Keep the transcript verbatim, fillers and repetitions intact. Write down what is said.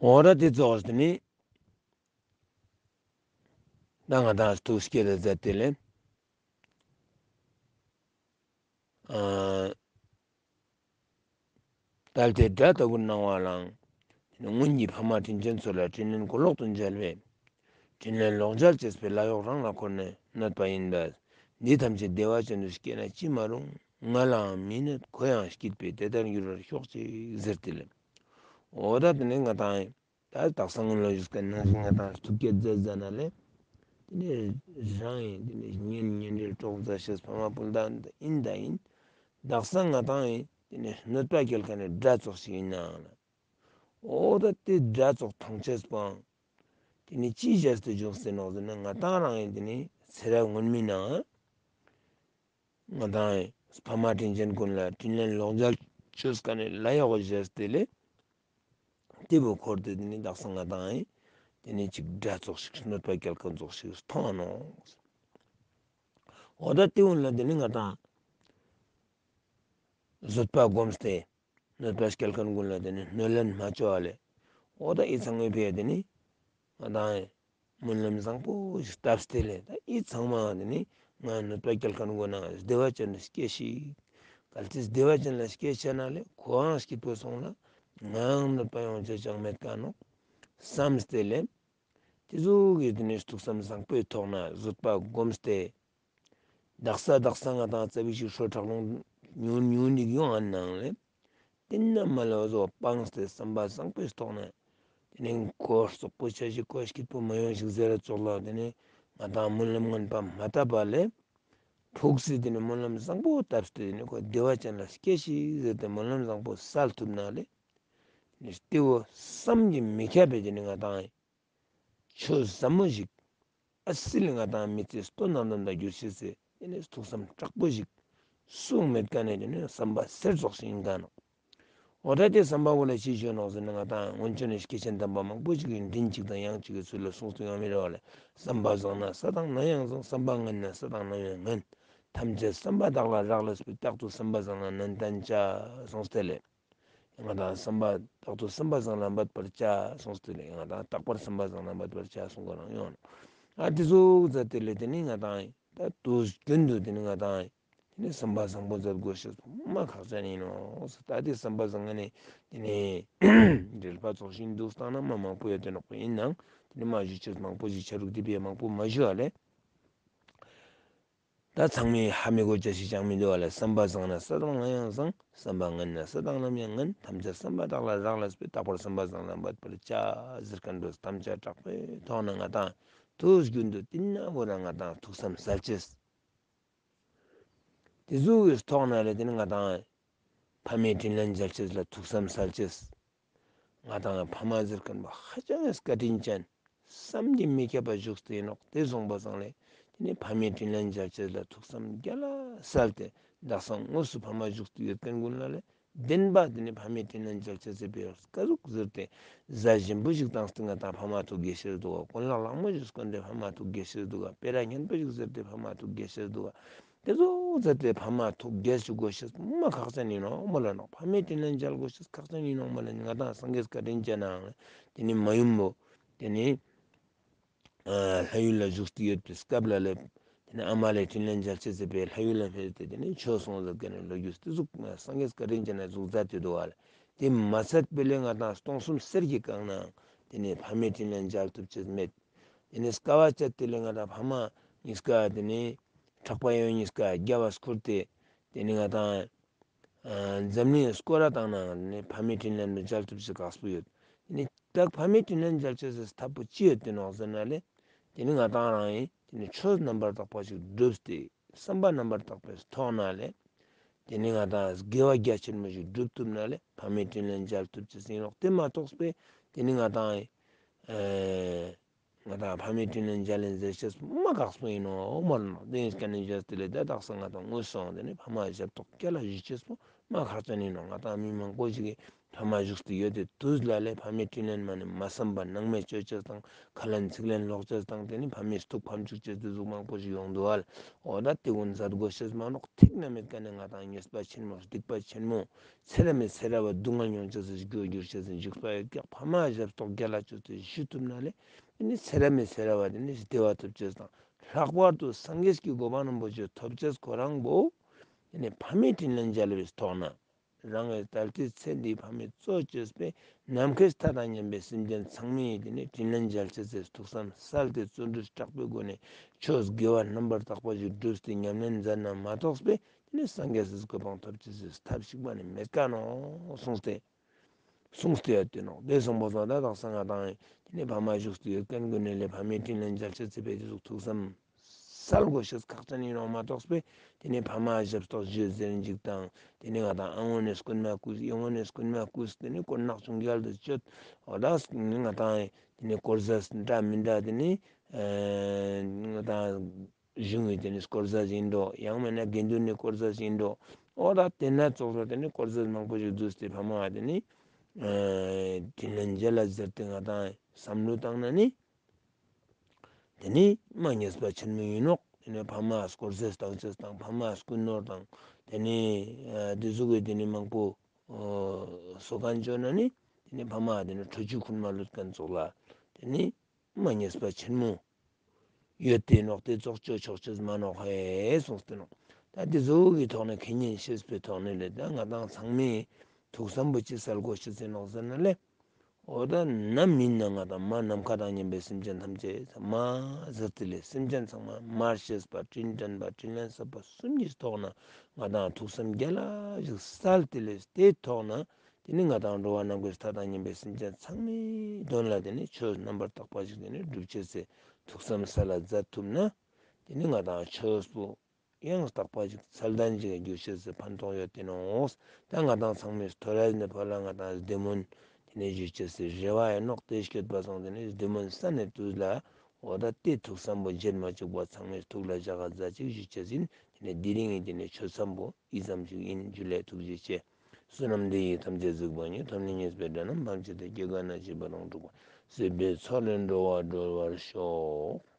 འོ་ད་དེ་ཙོགས་ཏེ་ནི་ད་ང་དང་ཐུགས་བསྐྱེད་མཛད་དེ་ལེ། ཨ། ད་ལྟའི་སྒྲ་ལྟ་བུར་སྣང་བ་ལའང་། སྔོན་གྱི་ཕ་མ་དྲིན་ཅན་ཚོ་ལ་དྲིན་ལན་གོ་ལོག་ཏུ་འཇལ་བའི། དྲིན་ལན་ལོག་འཇལ་བྱེད་པའི་ལཱ་གཡོག་རང་ལ་འཁོར་ནས་གནོད་པ་ཡིན་པས། འདི་ཐམས་ཅད་བདེ་བ་ཅན་དུ་སྐྱེས་ན་ཅི་མ་རུང་། ང་ལའང་མི་གནོད་ཁོ་ཡང་སྐྱིད་པས་དེ་ལྟར་འགྱུར་བར་ཤོག་ཅིག་ཟེར་ཏེ་ལེ། འོ་ད་དེ་ནི་ང་དང་ཡིན། ད་དག་ས་སྔོན་ལ་ཞུས་ཀ་ནང་བཞིན་ང་དང་ཐུགས་བསྐྱེད་མཛད་ཟ་ན་ལེ། དེ་ནས་རང་ཡིན་དེ་ནས་གཉེན་ཉེ་འབྲེལ་གྲོགས་མཛའ་བཤེས་ཕ་མ་སྤུན་ཟླ་ཡིན་ད་ཡིན། དག་ས་ང་དང་ཡིན་དེ་ནས་གནོད་པ་སྐྱེལ་མཁན་ནི་དགྲ་ཙོགས་ཤིག་ཡིན་ནའང་ལེ། འོ་ད་དེ་དགྲ་ཙོགས་མཐོང་ཅེས་པའང་དེ་ནས་ཅི་བྱས་ཏེ་བྱུང་ཟེར་ནོག་ཟེར་ན་ང་དང་རང་ཡིན་དེ་ནས་ཚེ་རབས་སྔོན་མའི་ནང་ང་དང་ཕ་མ་དྲིན་ཅན་ཀུན་ལ་དྲིན་ལན་ལོག་འཇལ་བཅོས་མཁན་ནི་ལཱ་གཡོག་བྱས་ཏེ་ལེ། དེ་བོ་འཁོར་ཏེ་དེ་ནི་དག་ས་ང་དང་ཡིན་དེ་ནི་ཅིག་དགྲ་ཙོགས་ཤིག་གནོད་པ་སྐྱེལ་མཁན་ཙོགས་ཤིག་མཐོང་ནོག། འོ་ད་དེ་ཀུན་ལ་དེ་ནི་ང་དང་བཟོད་པ་བསྒོམས་ཏེ་གནོད་པ་སྐྱེལ་མཁན་ཀུན་ལ་དེ་ནི་གནོད་ལན་མ་བཅོ་བ་ལེ། འོ་ད་འི་ཚང་མའི་ཕིའ་དེ་ནི་ང་དང་ཡིན། སྨོན་ལམ་བཟང་པོ་ཞིག་བཏབ་སྟེ་ལེ། ད་འི་ཚང་མ་དེ་ནི་ང་གནོད་པ་སྐྱེལ་མཁན་ཀུན་ན་བདེ་བ་ཅན་ལ་སྐྱེ་ཤིག། གལ་ཏེ་བདེ་བ་ཅན་ལ་སྐྱེ་ཆ་ན་ལེ་ཁོའང་སྐྱིད་པོ་སོང་ལ་ངའང་གནོད་པ་ཡོང་ཆ་ཅང་མེད་ཀ་ནོག་བསམས་ཏེ་ལེ། དེ་ཟུག་གི་དེ་ནི་ཐུགས་བསམ་བཟང་པོའི་ཐོག་ན་བཟོད་པ་བསྒོམས་ཏེ། དག་ས་དག་ས་ང་དང་ཙ་པིག་ཞིག་ཧྲོ་ཁྲག་རླུང་ཉུང་ཉུང་ནིག་ཡོང་ཨ་ནང་ལེ། དེ་ན་མ་ལ་བཟོ་སྤངས་ཏེ་བསམ་པ་བཟང་པོའི་ཐོག་ནས། དེ་ནས་ཁོ་རྩོག་པོ་ཆ་ཞིག་ཁོ་སྐྱིད་པོ་མ་ཡོང་ཞིག་ཟེར་ར་ཙོགས་ལ་དེ་ནས་ང་དང་སྨོན་ལམ་ངན་པ་མ་བཏབ་པ་ལེ། ཕུགས་སུ་དེ་ནས་སྨོན་ལམ་བཟང་པོ་བཏབ་སྟེ་དེ་ནས་ཁོ་བདེ་བ་ཅན་ལ་སྐྱེ་ཤིག་ཟེར་ཏེ་སྨོན་ལམ་བཟང་པོ་སལ་ཐུབ་ན་ལེ། དེ་ནས་དེ་བོ་བསམ་གྱིས་མི་ཁྱབ་པའི་དེ་ནས་ང་དང་ཆོས་ཟབ་མོ་ཞིག་ཨ་སི་ལེ་ང་དང་མི་ཚེ་སྟོན་ན་དོན་དག་གྱུར་ཤེས་སི་དེ་ནས་ཐུགས་བསམ་དྲག་པོ་ཞིག་གསུང་མེད་ཀ་ནས་དེ་ནས་བསམ་པ་གསེར་ཙོགས་ཤིག་ཡིན་ཀ་ནོག། འོ་ད་དེ་བསམ་པ་བོ་ལ་ཅི་ཞུ་ནོག་ཟེར་ན་ང་དང་སྔོན་བྱོན་ནས་སྐྱེས་ཆེན་དམ་པ་མང་པོ་ཞིག་གིས་མགྲིན་གཅིག་དང་དབྱངས་གཅིག་གི་ཚུལ་ལ་གསུངས་ཏེ་ཡོང་མི་རེ་བ་ལེ། བསམ་པ་བཟང་ན་ས་དང་ནམ་ཡང་བཟང་། བསམ་པ་ངན་ན་ས་དང་ནམ་ཡང་ངན། ཐམས་ཅད་བསམ་པ་དག་ལ་རག་ལས་པས། རྟག་ཏུ་བསམ་པ་བཟང་ལ་ནན་ཏན་བྱ། གསུངས་ཏེ་ལེ། ང་དང་བསམ་པ་རྟག་ཏུ་བསམ་པ་བཟང་ལ་འབད་པར་བྱ་གསུངས་ཏེ་ལེ། ང་དང་རྟག་པར་བསམ་པ་བཟང་ལ་འབད་པར་བྱ་གསུངས་ཀ་རང་ཡོང་ནོག། ཨ་དེ་ཟུག་མཛད་དེ་ལེ་དེ་ནི་ང་དང་ད་དུས་རྒྱུན་དུ་དེ་ནི་ང་དང་དེ་ནི་བསམ་པ་བཟང་པོ་མཛད་དགོས་ཤེས་མ་ཁག་ཅན་ཡིན་ནོག། ད་དེ་བསམ་པ་བཟང་ངན་ནི་དེ་ནི་འགྲེལ་པ་ཚོགས་ཤིང་འདུག་སྟངས་ན་མ་མང་པོ་ཡོད་དེ་ནོག་པ་ཡིན་ནང་དེ་ནི་མ་ཞུ་ཆེས་མང་པོ་ཞིག་ཆ་རུག་དེ་བས་མང་པོ་མ་ཞུ་བ་ལེ། ད་ཚང་མས་ཧ་མི་གོ་ཅེས་ཤིག་ཅང་མི་འདུག་བ་ལེ། བསམ་པ་བཟང་ན་ས་དང་ནམ་ཡང་བཟང་། བསམ་པ་ངན་ན་ས་དང་ནམ་ཡང་ངན། ཐམས་ཅད་བསམ་པ་དག་ལ་རག་ལས་པས། རྟག་པར་བསམ་པ་བཟང་ལ་འབད་པར་བྱ་ཟེར་མཁན་པོ་དམ་བཅའ་དྲག་པོའི་ཐོག་ནས་ང་དང་དུས་རྒྱུན་དུ་དེ་ན་བོ་ར་ང་དང་ཐུགས་བསམ་གསལ་ཅེས། དེ་ཟུག་གི་ཐོག་ནས་ལེ་དེ་ནི་ང་དང་ཕ་མའི་དྲིན་ལན་འཇལ་ཅེས་ལ་ཐུགས་བསམ་གསལ་ཅེས། ང་དང་ཕ་མ་ཟེར་མཁན་པོ་ཧ་ཅང་བཀའ་དྲིན་ཅན། བསམ་གྱིས་མི་ཁྱབ་པ་བཞུགས་ཏེ་ཡིན་ནོག། དེ་སོང་པ་སང་ལེ། དེ་ནི་ཕ་མའི་དྲིན་ལན་འཇལ་ཅེས་ལ་ཐུགས་བསམ་རྒྱ་ལ་གསལ་ཏེ། དག་ས་དངོས་སུ་ཕ་མ་བཞུགས་ཏེ་ཡོད་མཁན་ཀུན་ལ་ལེ། བདེན་པ་དེ་ནི་ཕ་མའི་དྲིན་ལན་འཇལ་ཅེས་ཟེར་བའི་ཀ་ཟུག་ཟེར་ཏེ། གཟའ་ཞིམ་པོ་ཞིག་བཏང་སྟེ་ང་དང་ཕ་མ་ཐུགས་དགྱེས་ཤེས་འདུག་ག། གོན་ལག་ལག་མོ་ཞིག་གོན་ཏེ་ཕ་མ་ཐུགས་དགྱེས་ཤེས་འདུག་ག། སྤེ་ར་སྙན་པོ་ཞིག་ཟེར་ཏེ་ཕ་མ་ཐུགས་དགྱེས་ཤེས་འདུག་ག། དེ་ཚོ་ཟེར་ཏེ་ཕ་མ་ཐུགས་དགྱེས་ཞུ་དགོས་ཤེས་མ་ཁག་ཅན་ཡིན་ནོག་མོལ་ལ་ནོག། ཕ་མའི་དྲིན་ལན་འཇལ་དགོས་ཤེས་ཁག་ཅན་ཡིན་ནོག་མོལ་ལ། ང་དང་སངས་རྒྱས་བཀའ་དྲིན་ཅན་ནའང་དེ་ནི་མ་ཡུམ་པོ་དེ་ནི་ལྷ་ཡུལ་ལ་བཞུགས་ཏེ་ཡོད་པའི་སྐབས་ལ་ལེ། དེ་ནི་ཨ་མ་ལེ་དྲིན་ལན་འཇལ་ཅེས་ཟེར་བའི་ལྷ་ཡུལ་ལ་ཕེབས་ཏེ་དེ་ནི་ཆོས་གསུངས་ཟེར་མཁན་ནི་ལོ་རྒྱུས་དེ་ཟུག་སངས་རྒྱས་བཀའ་དྲིན་ཅན་ན་ཟུག་མཛད་དེ་འདུག་བ་ལེ། དེ་མ་ཚད་པའི་ལེ་ང་དང་སྟོང་གསུམ་གསེར་གྱིས་བཀང་ནའང་དེ་ནི་ཕ་མའི་དྲིན་ལན་འཇལ་ཐུབ་ཅེས་མེད། དེ་ནི་དཀའ་བ་སྤྱད་དེ་ལེ་ང་དང་ཕ་མ་གཉིས་ཀ་དེ་ནི་ཕྲག་པ་གཡས་གཡོན་གཉིས་ཀ་རྒྱབ་བ་སྐུར་ཏེ་དེ་ནི་ང་དང་འཛམ་གླིང་སྐོར་ར་བཏང་ནའང་དེ་ནི་ཕ་མའི་དྲིན་ལན་འཇལ་ཐུབ་ཅེས་ཁག་པོ་ཡོད། དེ་ནི་ད་ཕ་མའི་དྲིན་ལན་འཇལ་ཅེས་སི་ཐབས་པོ་ཅི་ཡོད་དེ་ནོག་ཟེར་ན་ལེ། དེ་ནི་ང་དང་རང་ཡིན་དེ་ནི་ཆོས་རྣམ་པར་དག་པ་ཞིག་བསྒྲུབས་ཏེ་བསམ་པ་རྣམ་པར་དག་པའི་ཐོག་ན་ལེ། དེ་ནི་ང་དང་དགེ་བ་རྒྱ་ཆེན་མོ་ཞིག་བསྒྲུབ་ཐུབ་ན་ལེ་ཕ་མའི་དྲིན་ལན་འཇལ་ཐུབ་ཅེས་ཡིན་ནོག། དེ་མ་གཏོགས་པའི་དེ་ནི་ང་དང་ཡིན། ཨེ། ང་དང་ཕ་མའི་དྲིན་ལན་འཇལ་ལེན་ཟེར་ཅེས་པོ་མ་ཁག་པོ་ཡིན་ནོག་མོལ་ནོག། དེ་ཡིན་ཀ་ནི་བྱས་ཏེ་ལེ་ད་དག་ས་ང་དང་དངོས་སུ་དེ་ནི་ཕ་མ་ཞབས་ཏོག་སྐྱེལ་ལ་ཞུ་ཅེས་པོ་ མ་ཁག་ཅན་ཡིན་ནོག། ང་དང་མི་མང་པོ་ཞིག་གི་ཕ་མ་བཞུགས་ཏེ་ཡོད་དེ་དུས་ལ་ལས་ཕ་མའི་དྲིན་ལན་མ་ནེ་མ་བསམ་པ་སྣང་མེད་ཅོ་ཅེས་དང་ཁ་ལན་ཚིག་ལན་ལོག་ཅེས་དང་དེ་ནི་ཕ་མའི་སྡུག་ཕམ་བཅུག་ཅེས་དེ་ཟུག་མང་པོ་ཞིག་ཡོང་འདུག་ཨ་ལེ། འོ་ད་དེ་ཀུན་ཟད་དགོས་ཤེས་མ་ནོག། ཐིག་ན་མེད་ཀ་ནས་ང་དང་ཉེས་པ་ཆེན་མོ་སྡིག་པ་ཆེན་མོ་ཚེ་རབས་མི་ཚེ་རབས་བ་སྡུག་བསྔལ་མྱོང་ཅེས་སི་རྒྱུ་འགྱུར་ཅེས་སི་འཇིགས་པ་ཡོད་ཀྱག། ཕ་མ་ཞབས་ཏོག་རྒྱལ་ལ་ཅོས་ཏེ་ཞུ་ཐུབ་ན་ལེ། དེ་ནི་ཚེ་རབས་མི་ཚེ་རབས་བ་དེ་ནི་བདེ་བ་ཐོབ་ཅེས་དང་ལྷག་པར་དུ་སངས་རྒྱས་ཀྱི་གོ་འཕང་རིན་པོ་ཆེ་ཐོབ་ཅེས་ཁོ་རང་བོ་དེ་ནི་ཕ་མའི་དྲིན་ལན་འཇལ་བའི་ཐོག་ན། རང་ངི་ད་ལྟའི་ཚེ་འདི་ཕ་མའི་གཙོ་བཅོས་པའི་ནམ་མཁའི་མཐའ་དང་མཉམ་པའི་སེམས་ཅན་ཚང་མའི་དེ་ནི་དྲིན་ལན་འཇལ་ཅེས་སི་ཐུགས་བསམ་གསལ་ཏེ་བརྩོན་འགྲུས་དྲག་པོའི་སྒོ་ནས་ཆོས་དགེ་བ་རྣམ་པར་དག་པ་ཞིག་བསྒྲུབས་ཏེ་ཉམས་ལེན་མཛད་ན་མ་གཏོགས་པའི་དེ་ནི་སངས་རྒྱས་སི་གོ་འཕང་ཐོབ་ཅེས་སི་ཐབས་ཤིག་མ་ནེ་མེད་ཀ་ནོག་གསུངས་ཏེ། གསུངས་ཏེ་ཡོད་དེ་ནོག། དེ་གསུངས་པ་སང་ད་དག་ས་ང་དང་དེ་ནི་ཕ་མ་བཞུགས་ཏེ་ཡོད་མཁན་ཀུན་ནི་ལས་ཕ་མའི་དྲིན་ལན་འཇལ་ཅེས་སི་ཕི་ལ་དེ་ཟུག་ཐུགས་བསམ་གསལ་དགོས་ཤེས་ཁག་ཅན་ཡིན་ནོག་མ་གཏོགས་པའི་དེ་ནི་ཕ་མ་ཞབས་ཏོག་ཞུ་ཟེར་ཅིག་དང་དེ་ནི་ང་དང་ཨ་ངོ་ནས་རྐུན་མ་རྐུས་ཡེ་ངོ་ནས་རྐུན་མ་རྐུས་དེ་ནི་དཀོར་ནག་ཅུང་རྒྱལ་དུ་སྤྱོད། འོ་ད་ང་དང་དེ་ནི་དཀོར་ཟས་འདྲ་མི་འདྲ་དེ་ནི་ང་དང་གཞུང་གི་དེ་ནི་དཀོར་ཟས་ཡིན་འགྲོ། ཡང་མེད་ན་དགེ་འདུན་ནི་དཀོར་ཟས་ཡིན་འགྲོ། འོ་ད་དེ་ན་ཙོགས་ལ་དེ་ནི་དཀོར་ཟས་མང་པོ་ཞིག་བསྡུས་ཏེ་ཕ་མ་དེ་ནི་དྲིན་ལན་འཇལ་ལ་ཟེར་ཏེ་ང་དང་བསམ་བློ་བཏང་ན་ནི་དེ་ནི་མ་ཉེས་པ་ཆེན་མོ་ཡིན་ནོག། དེ་ནི་ཕ་མ་དཀོར་ཟས་བཏང་ཅེས་དང་ཕ་མ་རྐུ་ནོར་དང་དེ་ནི་དེ་ཟུག་གི་དེ་ནི་མང་པོ་བཟོ་མཁན་བཅོ་ན་ནི་དེ་ནི་ཕ་མ་དེ་ནི་ཁྲོ་ཆུ་ཁུན་མ་ལུད་མཁན་ཙོགས་ལ་དེ་ནི་མ་ཉེས་པ་ཆེན་མོ་ཡོད་དེ་ནོག། དེ་ཙོགས་ཅོ་ཆོག་ཅེས་མ་ནོག་ཧེ་གསུངས་ཏེ་ནོག། ད་དེ་ཟུག་གི་ཐོག་ནས་ཁེ་ཉེན་ཤེས་པའི་ཐོག་ནས་ལས་ད་ང་དང་ཚང་མས་ཐུགས་བསམ་པོ་ཅི་གསལ་དགོས་ཤེས་ཡིན་ནོག་ཟེར་ན་ལེ། འོ་ད་ནམ་ཡིན་ན་ང་དང་མ་ནམ་མཁའ་དང་མཉམ་པའི་སེམས་ཅན་ཐམས་ཅད་མ་ཟེར་ཏེ་ལེ་སེམས་ཅན་ཚང་མ་མར་ཤེས་པ་དྲིན་དྲན་པ་དྲིན་ལན་གསབ་པ་གསུམ་གྱི་ཐོག་ན་ང་དང་ཐུགས་བསམ་རྒྱལ་ལ་ཞིག་གསལ་ཏེ་ལེ་དེའི་ཐོག་ན། དེ་ནི་ང་དང་འགྲོ་བ་ནམ་མཁའི་མཐའ་དང་མཉམ་པའི་སེམས་ཅན་ཚང་མའི་དོན་ལ་དེ་ནི་ཆོས་རྣམ་པར་དག་པ་ཞིག་དེ་ནི་སྒྲུབ་ཅེས་སི་ཐུགས་བསམ་གསལ་ལ་མཛད་ཐུབ་ན། དེ་ནི་ང་དང་ཆོས་པོ་ཡང་དག་པ་ཞིག་ཚད་ལྡན་ཞིག་གི་འགྱུར་ཅེས་སི་ཕན་ཐོགས་ཡོད་དེ་ནོག། ད་ང་དང་ཚང་མས་ཐོ་རས་ནི་ཕར་ལ་ང་དང་བདེ་སྨོན་དེ་ནི་ཞུ་ཅེས་སི་རེ་བ་ཡིན་ནོག། དེ་སྐྱོད་པ་སོང་དེ་ནི་བདེ་སྨོན་གསན་ནས་དུས་ལ་འོ་ད་དེ་ཐུགས་བསམ་པོ་བརྗེད་མ་བཅུག་པ་ཚང་མས་ཐུགས་ལ་བཞག་ག་མཛད་ཅིག་ཞུ་ཅེས་ཡིན། དེ་ནི་དེ་རིང་ངི་དེ་ནི་ཆོས་བསམ་པོ་འི་ཙམ་ཞིག་ཡིན། ཇུ་ལེ། ཐུགས་རྗེ་ཆེ། བསོད་ནམས་འདི་ཡིས་ཐམས་ཅད་གཟིགས་པ་ཉིད། ཐོབ་ནས་ཉེས་པའི་དགྲ་རྣམས་ཕམ་བྱས་ཏེ། སྐྱེ་རྒ་ན་འཆིའི་རྦ་ཀློང་འཁྲུགས་པ། སྲིད་པའི་མཚོ་ལས་འགྲོ་བ་སྒྲོལ་བར་ཤོག།